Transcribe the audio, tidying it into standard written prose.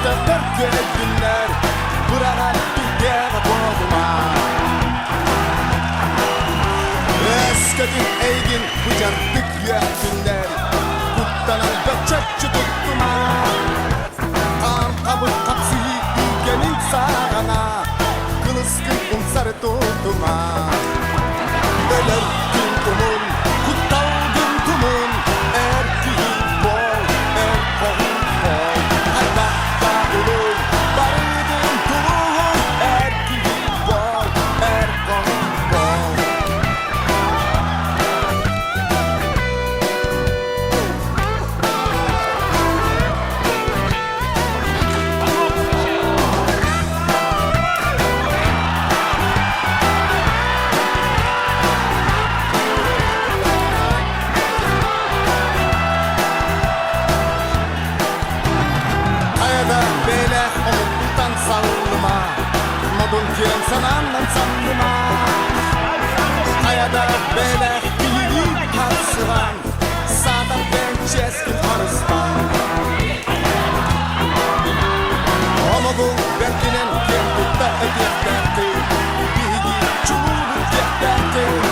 Өстөөхтөр күөттүннэр, быраҕан түргэҕэ буолума. Өскөтүн эйигин быдьардык үөхтүннэр, куттанан бөчөччү туттума. Хаан хабыр хапсыһыы күүгэнин саҕана, кылыскын умсары тутума. Өлөр күн тумун, кутталгын тумун, эр киһи буол, эр хоһун буол. Хайдахта улун, барытын тулуһун, эр киһи буол, эр хоһун буол. Хайада бэйэлээх омуккутан саллыма, модун киэҥ санааннан самныма. Хайада бэйэлээх киһилии харсыһан, саатар бэйэҥ чиэскин харыстаан. Омугуҥ бэркинэн киэн тутта этиэхтээххин, биһиги чулуубут диэхтээххин.